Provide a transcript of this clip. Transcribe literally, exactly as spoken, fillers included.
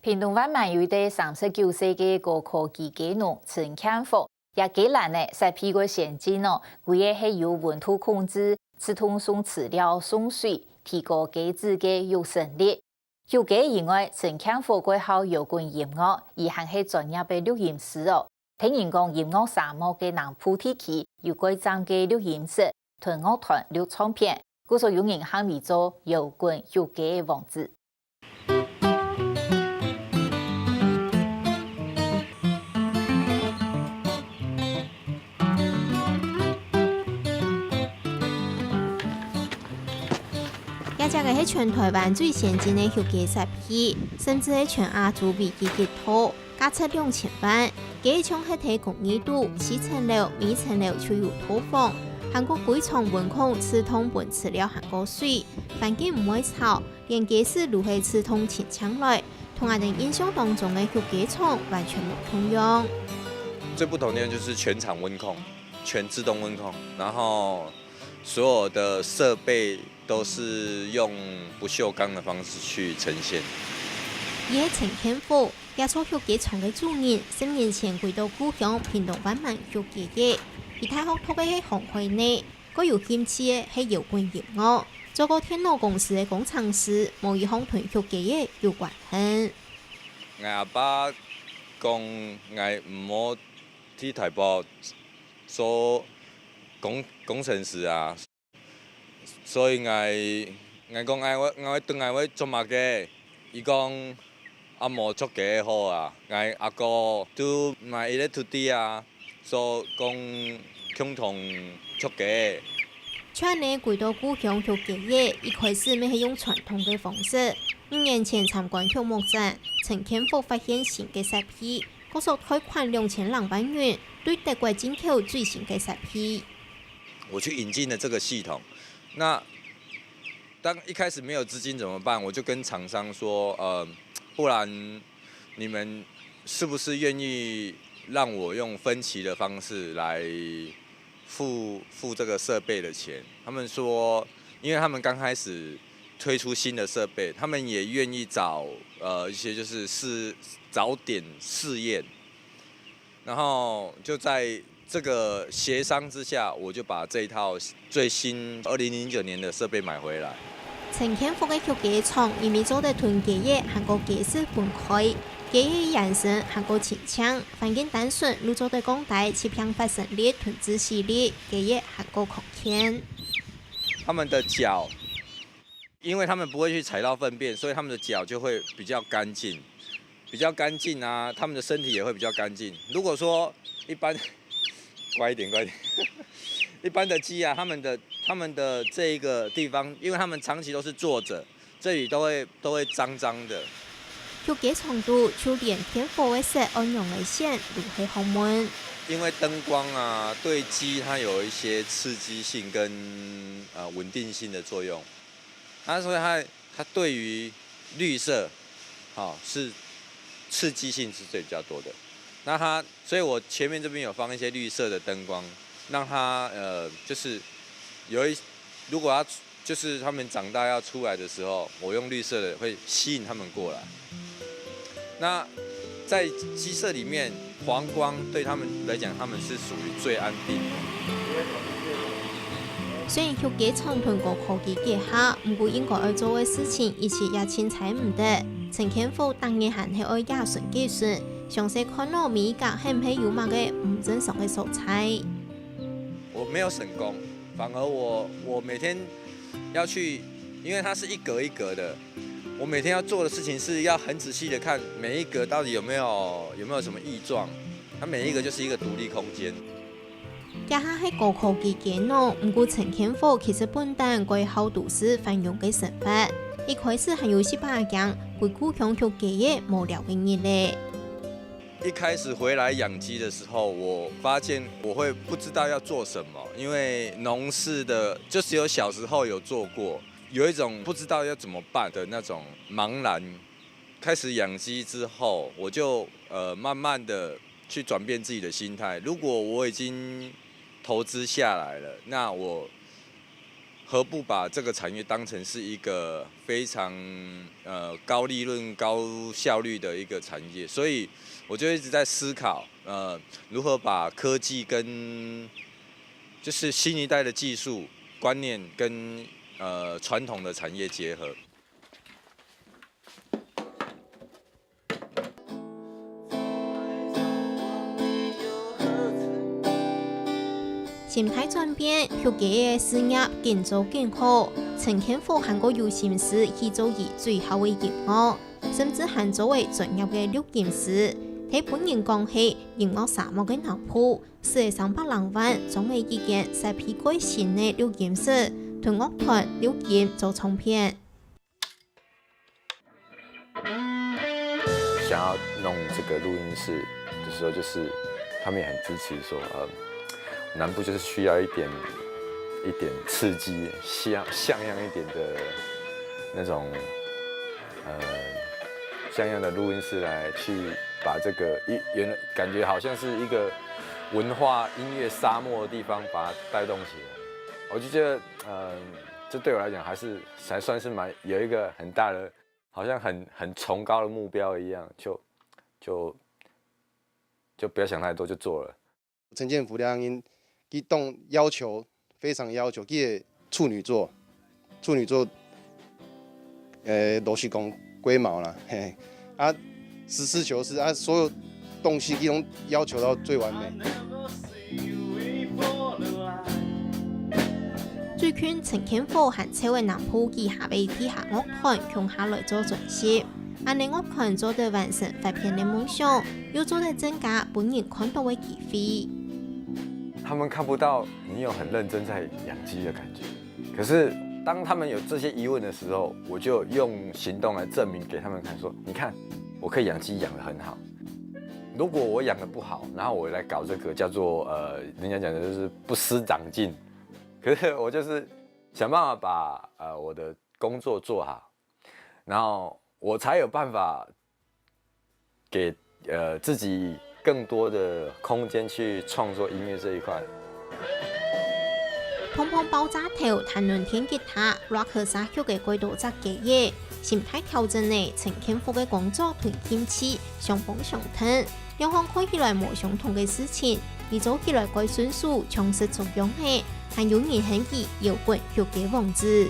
屏東萬巒有一個三十九歲个高科技雞農陳慶福，這雞欄仔設備个先進哦，歸個係有溫度控制、自動送飼料、送水，提高雞子个育成率。畜雞以外，陳慶福還好搖滾音樂，佢還係專業个錄音師哦。聽人講音樂沙漠个南部地區有蓋讚个錄音室，同樂團錄唱片，故所有人喊佢做搖滾畜雞个王子。 這隻个係全臺灣最先進个畜雞設備，甚至係全亞洲唯一一套，價值兩千萬。雞仔像核在公寓肚，四層樓、每層樓就有套房，還過歸床溫控、自動分飼料還過水，環境毋會吵， 連雞屎都係自動清淨來，同𠊎兜印象當中个畜雞場完全無共樣。最不同的地方就是全場溫控，全自動溫控，然後所有的設備都是用不鏽鋼的方式去呈現。佢係陳慶福，這座畜雞場个主人，十年前歸到故鄉屏東萬巒畜雞仔。佢大學讀个係航海呢， 過有興趣个係搖滾音樂，做過電腦公司个工程師，無一項同畜雞仔有關係。𠊎阿爸講𠊎毋好去大埔做工工程師啊，所以𠊎𠊎講𠊎會𠊎會轉來會做麼个？佢講 啊無畜雞好啊，𠊎阿哥都買一個土地啊，所以講共同畜雞。就恁仔歸到故鄉畜雞仔，一開始乜係用傳統个方式。二年前參觀畜牧展，陳慶福發現新个設備，各所貸款兩千零萬元，對德國進口最新个設備。我去引進了這個系統，那 當一開始沒有資金怎麼辦？我就跟廠商說，呃，不然你們是不是願意讓我用分期的方式來付付這個設備的錢？他們說，因為他們剛開始推出新的設備，他們也願意找呃一些就是試早點試驗，然後就在 這個協商之下，我就把這一套最新二零零九年的設備買回來。陳慶福个畜雞場，因為做得同雞仔還過雞屎分開，雞仔个眼神還過清淨，環境單純，又做得降低疾病發生率同致死率，雞仔還過康健。他們的腳 因為他們不會去踩到糞便，所以他們的腳就會比較乾淨，比較乾淨啊，他們的身體也會比較乾淨。如果說一般，乖一點，乖一點，一般的雞啊，他們的他們的這一個地方，因為他們長期都是坐著，這裡都會都會髒髒的。畜雞場肚，就連電火个色愛仰仔選都係學問。因為燈光啊，對雞它有一些刺激性跟呃穩定性的作用。 它所以它它對於綠色，好是刺激性是最比較多的。那它所以我前面這邊有放一些綠色的燈光，讓它呃就是有一如果要就是他們長大要出來的時候，我用綠色的會吸引他們過來。 那在雞舍裡面，黃光對他們來講，他們是屬於最安定的。雖然畜雞場同高科技結合，毋過應該愛做个事情一直也清採毋得。陳健福逐日還係愛夜巡雞舍，詳細看摎每一格係毋係有麼个毋正常个所在。我沒有省工，反而我我每天要去，因為它是一格一格的， 我每天要做的事情是要很仔細的看每一格到底有沒有有沒有什麼異狀，它每一格就是一個獨立空間。這下係高科技雞農，毋過陳健福其實本旦蓋好都市繁榮个生活。一開始還有息把驚，歸故鄉畜雞仔無聊个日仔。一開始回來養雞的時候，我發現我會不知道要做什麼，因為農事的就只有小時候有做過， 有一種不知道要怎麼辦的那種茫然。開始養雞之後，我就呃慢慢的去轉變自己的心態。如果我已經投資下來了，那我何不把这个产业当成是一个非常呃高利润、高效率的一个产业？所以我就一直在思考，呃，如何把科技跟就是新一代的技术观念跟呃传统的产业结合。心态转變，畜雞个事業緊做緊好，陳建福還過有心思去做佢最好个音樂，甚至還做為專業个錄音師，替分人講係音樂沙漠个南部，使得三百零萬裝个一間設備蓋新个錄音室，同樂團錄音做唱片。想要弄这个录音室的时候，就是他们也很支持说，呃，南部就是需要一点一点刺激，像像样一点的那种，呃，像样的录音室来去把这个一原来感觉好像是一个文化音乐沙漠的地方，把它带动起来。我就觉得，嗯、这对我来讲还是还算是蛮有一个很大的，好像很很崇高的目标一样，就就就不要想太多，就做了。陈建福两人，佢当要求非常要求，佢个处女座，处女座，呃，老实讲，龟毛啦，嘿，啊，实事求是啊，所有东西佢都要求到最完美。最近陳建福還湊个南部幾下个地下樂團共下來做專輯，恁呢樂團做得完成發片个夢想，又做得增加分人看到个機會。他们看不到你有很认真在养鸡的感觉。可是当他们有这些疑问的时候，我就用行动来证明给他们看，说，你看，我可以养鸡养得很好。如果我养得不好，然后我来搞这个叫做呃，人家讲的就是不思长进。可是我就是想办法把呃我的工作做好，然后我才有办法给呃自己更多的空间去创作音乐这一块。碰碰爆炸頭，彈論電吉他，rock社曲个蓋多隻雞仔，心態調整呢，陳建福个工作同興趣相幫相㧡。兩項看起來無相同个事情，佢做起來蓋順手，像係做樣仔，還有人喊佢搖滾畜雞王子。